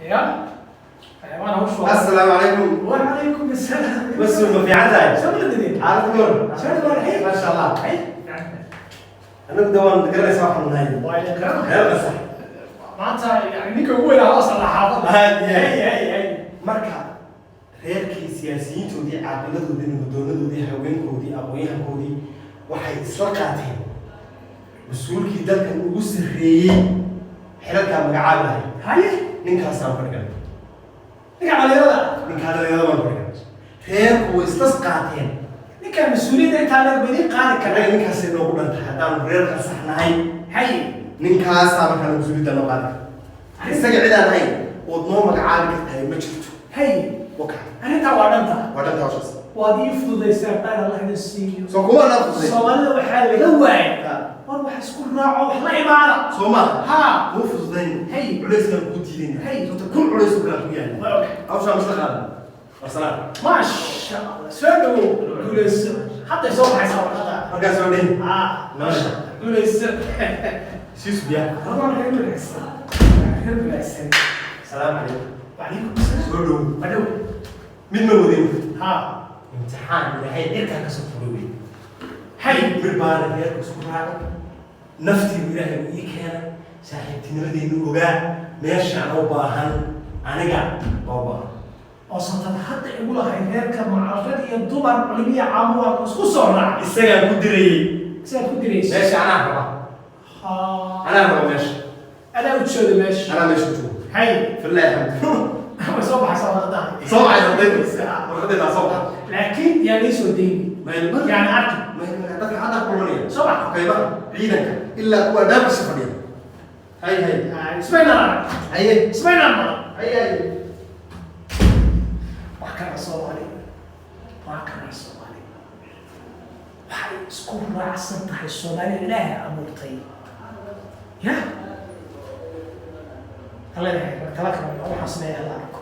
Ya waan hawshu. Assalaamu calaykum. Wacalaykum assalaam. Mas-uul, ma fiican tahay? Soo maladidin. Xaalad goor. Soo dhawaad. Maasha Allah. Hay. Anagu de waan garanaysaa waxaan nahay. Waa idin garanaya. Reer Qasax. Maanta yani ninka ugu weynaa hoos la xaafadda. Aad iyo aad. Hay, hay, hay. Marka reerkii, siyaasiyiintoodii, caaqiladoodii, nabadoonadoodii, haweenkoodii, aqoon-yahankoodii waxay isla qaateen mas-uulkii dalkan ugu sarreeyey xilalkaa magacaabi lahay. Haye. Ninkaasaan ku dhigan. Ninka dhalinyarada. Ninkaa dhalinyarada baan ku dhigan. Reerku way isla qaateen. Ninka mas-uuliyadda intaa leeg ba idiin qaadi annaga kara. Ninkaasay noogu dhan tahay haddaanu reer Qasax nahay. Hay. Ninkaasaa markaa mas-uuliyadda noo qaadi kara. Isaga cid aan ahayn ood noo magacaabi kartahay ma jirto. Hay. Waka. Arrintaa waa dhanta. Waa dhanta hawshaas. Waad ii fududaysaan, qaar Allah idin siiyo. Soo kuma anaa fududay. Soomaalida waxaa laga waayay Ha. war wax isku raaco, wax la imaada. Soo maaha? Ha. Kuu fududayn. Hey. Culayskaan kuu diidayna. Hey. Sababta kun culays oo kale ku yaalla. Waa okay. Hawshaa masla qaadan warsanaa. Maasha Allah, soo dhawow, guuleyso. Hadday soo baxaysaa warqada. Markaas soo dhehin. Ah. Maasha. Guuleyso. Sii subiya. Rabaan reer wanaagsan, reer wanaagsan. Salaamu calaykum. Wacalaykum asalaam. Soo dhow. Madhow. Mid ma wadin. Ha. Imtixaan Ilaahay cirkaa kasoo furay wey. Hay. Mir baana reerku isku raacay, naftiibu Ilaahay uu ii keenay, saaxiibtinimadeennu ogaa meeshaan u baahan, aniga baa u baahan. Oo santada hadda igu lahayd reerka macal rag iyo dumar, culimiya caamo, waa isku soo raacay. Isagaan ku dirayey. Sidaad ku diraysa. Meesha anaa raba. Ha. Anaa raba meesha. Adaa u jooda meesha. Anaa meesha joogo. Hay. Fillahi alxamdu. Way soo baxaysaa warqadaha. Soo baxay warqadayda, warqadayda soo baxa. Laakiin yaa lii soo deyni. Maylmar. Yani arki. Dadka hadda kulmanaya. Soo bax. Qaybaha ciidanka ilaa kuwa albaabkiisa fadhiya. Hay hay. Ismaynaan arag. Haye. Ismaynaan maqal. Hay hay. Waa kana Soomaali, waa kana Soomaali. Waxay isku raacsan tahay Soomaalida Ilaahay abuurtay ya. Alla, tala kale waxaan sameeya hala arko.